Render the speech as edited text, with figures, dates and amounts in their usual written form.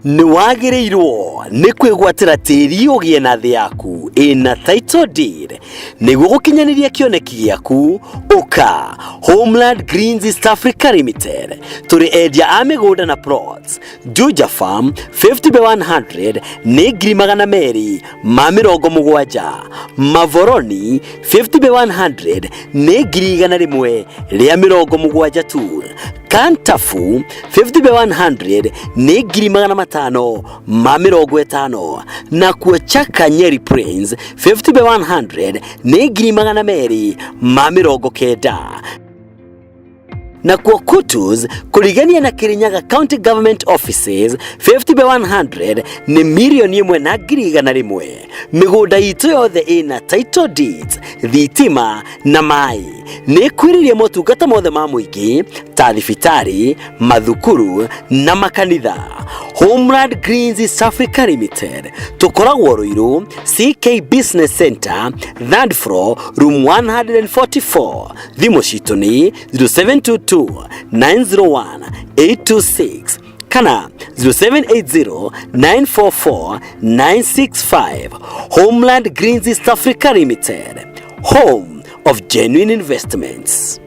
Nĩ wagĩrĩirwo nĩ kwĩgwatĩra tĩri ũgĩe na thĩ yaku ĩna title deed nĩguo gũkinyanĩria kĩoneki gĩaku. Ũka Homeland Greens East Africa Limited, tũrĩ endia a mĩgũnda na plots. Juja Farm 50 by 100 nĩ 270,000. Mavoroni 50 by 100 nĩ 170,000 tu. Kantafu 50 by 100 nĩ 550,000. Nakuo Chaka Nyeri Plains 50 by 100 nĩ 290,000. Nakuo Kutus kũrigania na Kirinyaga County Government Offices 50 by 100 nĩ 1,100,000. Mĩgũnda itũ yothe ĩna title deeds, thitima na maĩ. Nĩ kwĩrĩria motungata mothe ma mũingĩ ta thibitarĩ, mathukuru na makanitha. Homeland Greens East Africa Limited, tũkoragwo Ruiru, CK Business Center, third floor, room 144. Thimũ citũ nĩ 0722 901 826 kana 0780 944 965. Homeland Greens East Africa Limited, home of genuine investments.